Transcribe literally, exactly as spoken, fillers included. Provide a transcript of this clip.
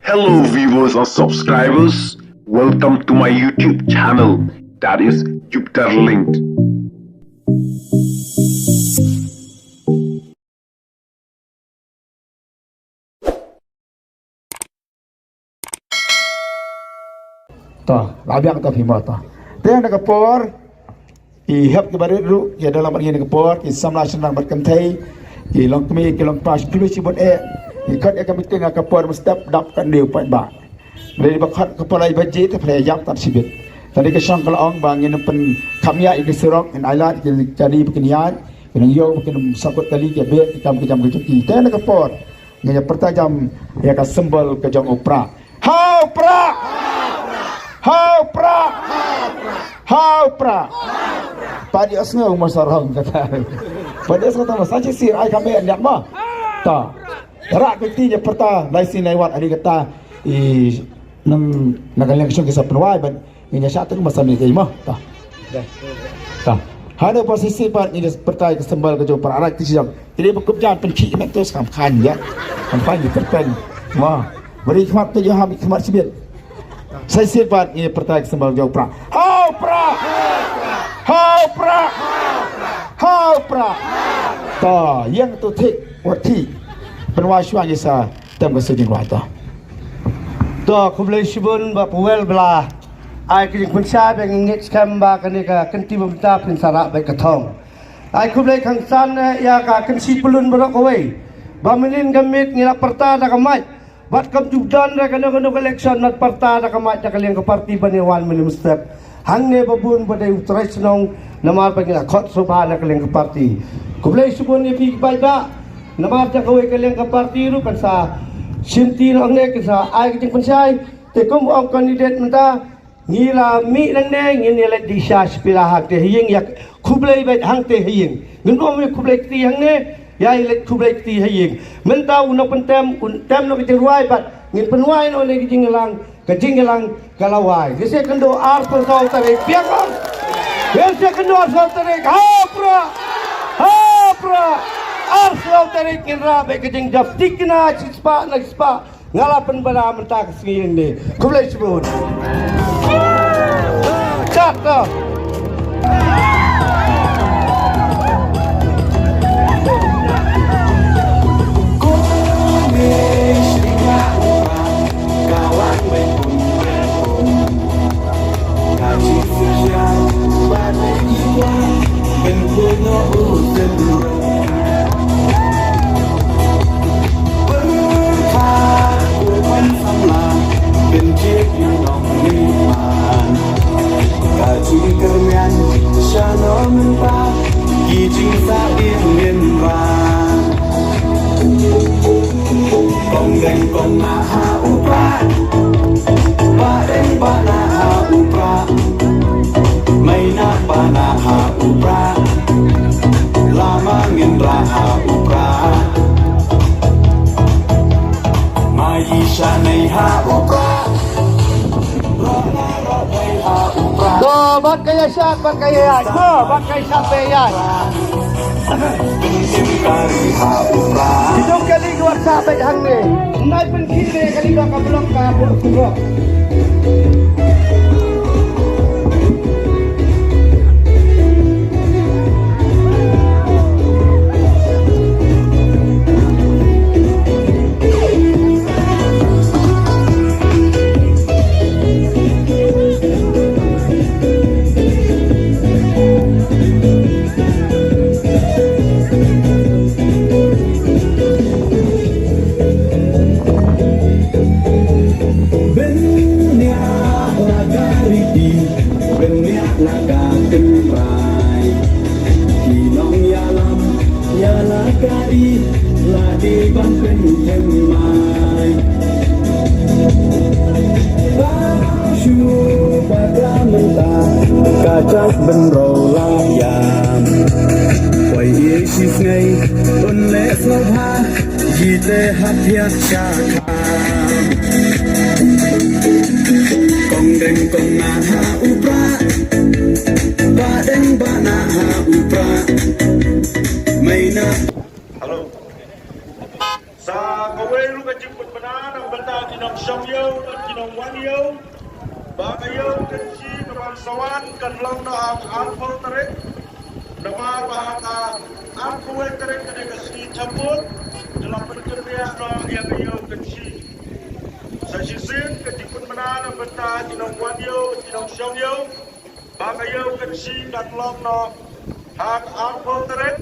Hello viewers and subscribers, welcome to my YouTube channel, that is Jupiter Linked. To, la biang to phi mo to. Te na ka por i hep ki barit ruh ki da lam ngi na ka por ki samla shnang bad kynthei, ki long kmie ki long kpa, phi shibun eh. Ki khot ïa ka meeting ha ka por mynstep dap ka hynñiew paidbah. Hynrei ba khot ka por lai baje te phi la ïap tad shibit. Tang dei ka shong ka la ong ba ngin pynkham ïa ki surok, ngin ai lad ki jani ba kin ïaid, ki nongïaw ba kin sakut kali, ki beh ki kam ki jam ki jong ki. Te na ka por ngin ïa pyrta jam ïa ka symbol ka jong u prah. Ha u prah! Ha u prah! Ha u prah! Pat ïohsngew ma sarong kata. Pat ïohsngew, tang ma sa shisien ai ka meh ïa ma. Ta. Rah ka kti ïa pyrta lai sien lai wat, ri kata i nang, na ka liang ka shong ki sa pynwai ban ngin ïa shah teng ma sa mih ka i ma. Ta. Ta. Hana ba shisien pat ngin ïa pyrta ïa ka symbol ka jong u prah, rah ka kti shisien. Te dei ba kup jan pynkhih met to skam khan ïa. Kam khan ïa kyrpeng. Mo. Bad ri khmat to ïa ham khmat shibit. Sa shisien pat ngin ïa pyrta ïa ka symbol ka jong u prah. Ha u prah! Ha u prah! Ha u prah! To, ïeng to thik, wat thik. Pynwai shuwa ngin sa tem ka sien jingwai to. To, khublei shibun Bah Powell ba la ai ka jingpynshai ba ngin ngeit skhem ba kane ka kynti ba mynta phin sa rah beit ka thong. Ai khublei khang san eh ïa ka kynshi pyllun baroh kawei. Ba mynnin ka miet ngi la pyrta da ka mic. Bad kam ju don re kano kano ka election, nat pyrta da ka mic da ka liang ka party ban ïa wan mynne mynstep. Hangne ba bun ba dei u trai shnong namar ba ngi la khot sngewbha na ka liang ka party. Khublei shibun ïa phi ki paidbah namar da kawei ka liang ka party ruh kan sa shimti noh hangne, kan sa ai ka jingpynshai. Te kum ong candidate mynta, ngi la mih nangne ngin ïa leit dih sha Shipila hangtei ha ïing, ïa khublei beit hangtei ha ïing. Ngin ym ïa khublei kti hangne, ïa leit khublei kti ha ïing. Mynta u nongpyntem un tem noh ka jingrwai bad ngin pynwai noh ne ka jingïalang, ka jingïalang ka la wai. Ngi sa ïakynduh arphew saw tarik, biang ong. Ngi sa ïakynduh arphew saw tarik, ha u prah, ha u prah. Arphew saw tarik ngin rah beit ka jingjop, tikna shispah na shispah. Nga la pynbna mynta ka sngi hangne. Khublei shibun. Chat to. Kong deng kong nah ha u prah. Bah deng bah nah ha u prah. Mei nah bah nah ha u prah. Lama ngin rah ha u prah. Ma i shanei ha u prah. Roh na roh mei ha u prah. To, bad ka ïa shad, bad ka ïa ïaid. To, bad ka ïa shad, bad ka ïa ïaid. Ki jong kali ki wan sah beit hangne. Nai pynkhih ne kali ba ka block ka block kumno. Bniah la ka riti, bniah la ka tynrai. Ki nongïalam ïa la ka ri, la dei ban pynthymmai. Ba shu ba ka mynta ka jait bynriew la ïam. Poi ïa shisnei un leh sngewbha, ïa te hap ïa ka kham. Kong deng kong nah ha u prah. Bah deng bah nah ha u prah. Mei nah. Hello. Sa kawei ruh ka jingpynbna. Bynta ki nongshong ïew bad ki nongwan ïew ba ka ïew Kynshi ka ban sa wan kan long noh ha ka arphew tarik. Namar ba ha ka arphew wei tarik ka dei ka sngi champur, te la pynkynriah noh ïa ka ïew Kynshi. Sa shisien ka jingpynbna na bynta ki nongwan ïew, ki nongshong ïew ba ka ïew Kynshi kan long noh ha ka arphew tarik.